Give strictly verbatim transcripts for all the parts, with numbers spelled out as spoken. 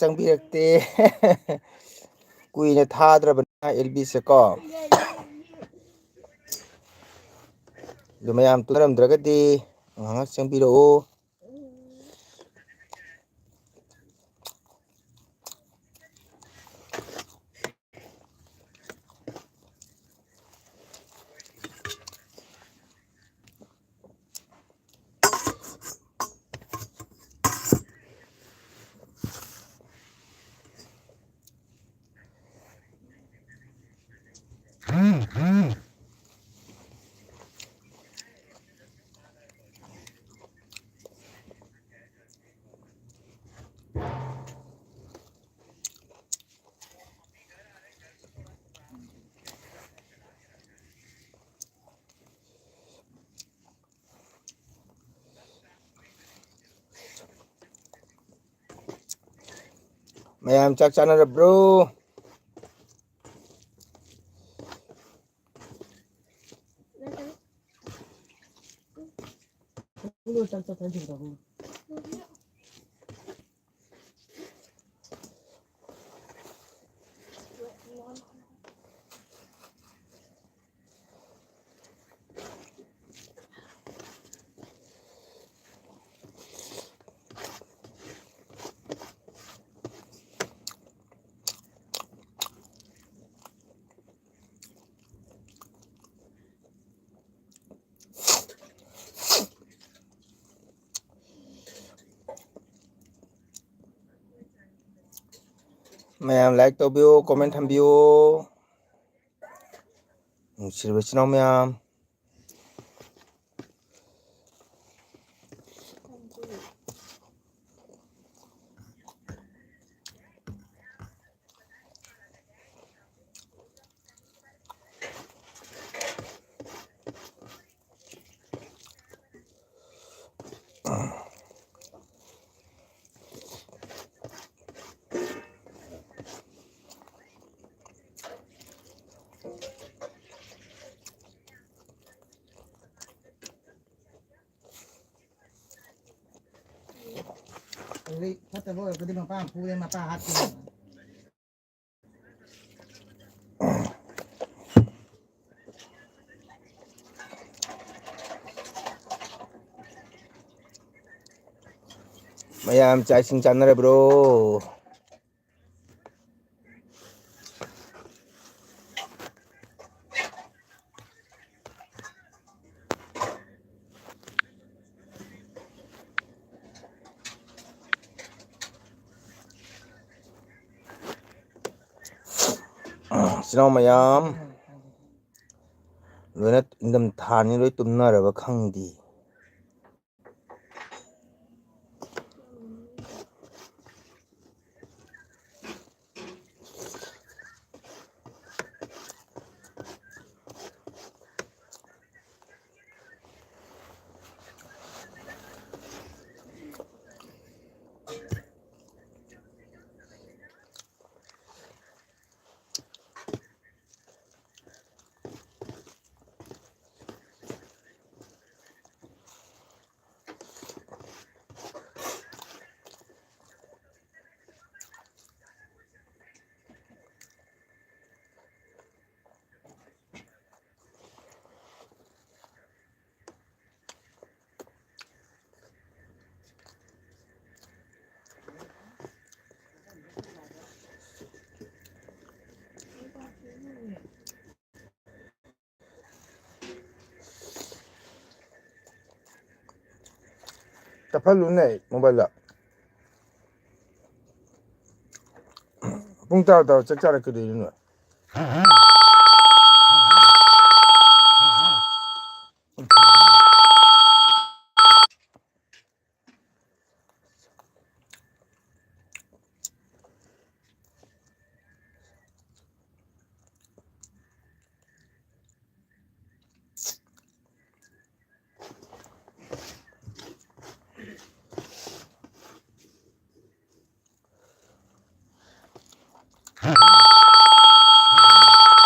ꯆꯪꯕꯤꯔꯛꯇꯦ꯫ ꯀꯨꯏꯅ ꯊꯥꯗ꯭ꯔꯕꯅꯤꯅ ꯑꯦꯜ ꯕꯤꯁꯦ ꯀꯣ꯫ ꯑꯗꯨ ꯃꯌꯥꯝ ꯇꯨꯝꯅꯔꯝꯗ꯭ꯔꯒꯗꯤ ꯉꯥꯏꯍꯥꯛ ꯆꯪꯕꯤꯔꯛꯎ꯫ ꯃꯌꯥꯝ ꯆꯥꯛ ꯆꯥꯅꯔꯕ꯭ꯔꯣ? ꯃꯌꯥꯝ like ꯇꯧꯕꯤꯌꯨ, comment ꯊꯝꯕꯤꯌꯨ꯫ ꯅꯨꯡꯁꯤꯔꯕ ꯏꯆꯤꯟ ꯏꯅꯥꯎ ꯃꯌꯥꯝ꯫ ꯐꯠꯇꯕ ꯑꯣꯏꯔꯒꯗꯤ ꯃꯄꯥ ꯐꯨꯔꯦ, ꯃꯄꯥ ꯍꯥꯠꯈꯤ꯫ ꯃꯌꯥꯝ ꯆꯥꯛ ꯏꯁꯤꯡ ꯆꯥꯅꯔꯕ꯭ꯔꯣ? ꯏꯆꯤꯟ ꯏꯅꯥꯎ ꯃꯌꯥꯝ ꯂꯣꯏꯅ ꯏꯪꯊꯝꯊꯥꯅꯤ, ꯂꯣꯏ ꯇꯨꯝꯅꯔꯕ ꯈꯪꯗꯦ꯫ ꯆꯠꯐꯜꯂꯨꯅꯦ ꯃꯣꯕꯥꯏꯜꯗ꯫ ꯄꯨꯡ ꯇꯔꯥ ꯇꯔꯥ ꯆꯥꯛ ꯆꯥꯔꯛꯀꯗꯣꯏꯅꯤ ꯅꯣꯏ꯫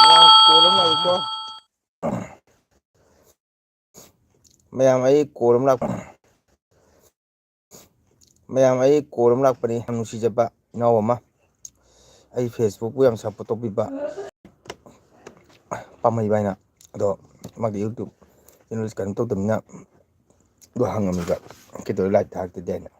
ꯃꯌꯥꯝ ꯀꯣꯜ ꯑꯃ ꯂꯥꯛꯏꯀꯣ꯫ ꯃꯌꯥꯝ, ꯑꯩ ꯀꯣꯜ ꯑꯃ ꯂꯥꯛꯄ꯫ ꯃꯌꯥꯝ, ꯑꯩ ꯀꯣꯜ ꯑꯃ ꯂꯥꯛꯄꯅꯤ, ꯌꯥꯝ ꯅꯨꯡꯁꯤꯖꯕ ꯏꯅꯥꯎ ꯑꯃ, ꯑꯩ ꯐꯦꯁꯕꯨꯛꯄꯨ ꯌꯥꯝ ꯁꯞꯄꯣꯔꯠ ꯇꯧꯕꯤꯕ ꯄꯥꯝꯍꯩꯕ ꯍꯥꯏꯅ, ꯑꯗꯣ ꯃꯥꯒꯤ ꯌꯨꯇ꯭ꯌꯨꯕ ꯆꯦꯅꯦꯜ ꯀꯩꯅꯣ ꯇꯧꯗꯕꯅꯤꯅ, ꯑꯗꯣ ꯍꯪꯉꯝꯃꯤꯕ, "ꯀꯩꯗꯧꯔꯦ ꯂꯥꯏꯚ ꯊꯥꯔꯛꯇꯦꯗꯤ?" ꯍꯥꯏꯅ꯫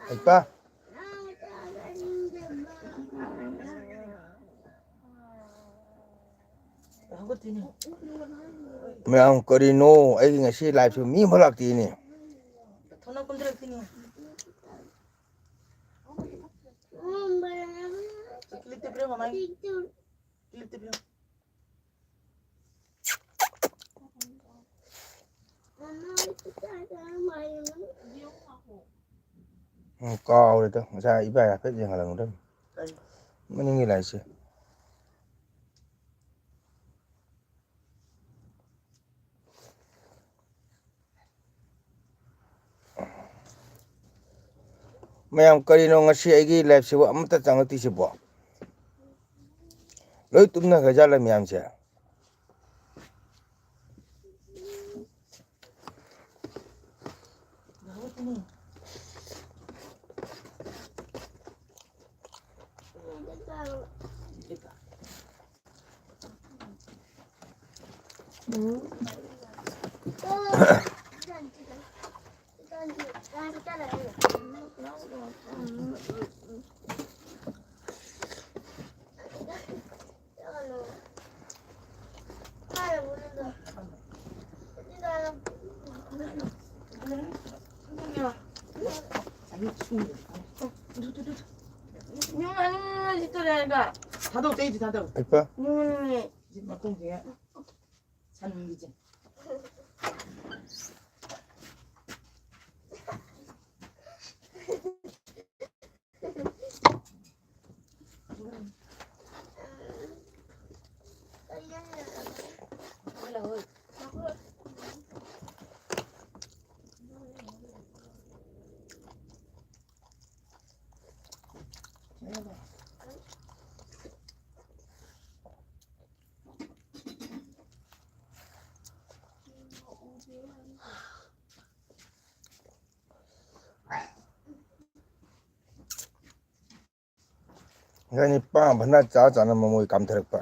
ꯍꯩꯄꯥ꯫ ꯃꯌꯥꯝ ꯀꯔꯤꯅꯣ? ꯑꯩꯒꯤ ꯉꯁꯤ ꯂꯥꯏꯐꯁꯨ ꯃꯤ ꯑꯃꯐꯥꯎ ꯂꯥꯛꯇꯦꯅꯦ꯫ ꯊꯣꯛꯅ ꯀꯨꯝꯊꯔꯛꯇꯣꯏꯅꯤ꯫ ꯀ꯭ꯂꯤꯞꯇ ꯄꯤꯔꯝꯃꯣ ꯃꯥꯒꯤ꯫ ꯀ꯭ꯂꯤꯞꯇ ꯄꯤꯔꯝꯃꯣ꯫ ꯎꯝ, ꯀꯥꯎꯔꯦꯗ꯫ ꯉꯁꯥꯏ ꯏꯕꯥꯏ ꯍꯥꯏꯐꯦꯠ ꯌꯦꯡꯍꯜꯂꯝꯒꯗꯕꯅꯤ꯫ ꯀꯔꯤ? ꯃꯅꯤꯡꯒꯤ ꯂꯥꯏꯔꯤꯛꯁꯦ꯫ ꯃꯌꯥꯝ, ꯀꯔꯤꯅꯣ ꯉꯁꯤ ꯑꯩꯒꯤ live ꯁꯤꯕꯨ ꯑꯃꯠꯇ ꯆꯪꯉꯛꯇ꯭ꯔꯤꯁꯤꯕꯣ? ꯂꯣꯏ ꯇꯨꯝꯅꯈ꯭ꯔꯖꯥꯠꯂ ꯃꯌꯥꯝꯁꯦ? ꯊꯥꯗꯧ, ꯆꯩꯗꯤ ꯊꯥꯗꯧ꯫ ꯏꯄꯥ꯫ ꯃꯈꯣꯡꯁꯦ ꯁꯟꯒꯤꯁꯦ꯫ ꯉꯁꯥꯏ ꯅꯤꯄꯥ ꯐꯅ ꯆꯥ ꯆꯥꯅ ꯃꯃꯣꯏ ꯀꯥꯝꯊꯔꯛꯄ꯫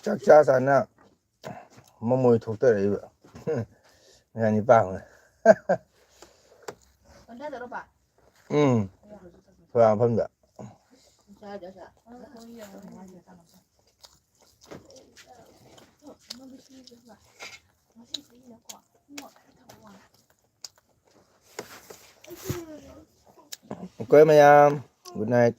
ꯆꯥꯛ ꯆꯥ ꯆꯥꯅ ꯃꯃꯣꯏ ꯊꯣꯛꯇꯔꯛꯏꯕ꯫ ꯉꯁꯥꯏ ꯅꯤꯄꯥ ꯑꯃꯅ꯫ ꯎꯝ꯫ ꯊꯣꯏꯔꯥꯡ ꯃꯐꯝꯗ꯫ ꯑꯩꯈꯣꯏ ꯃꯌꯥꯝ, good night꯫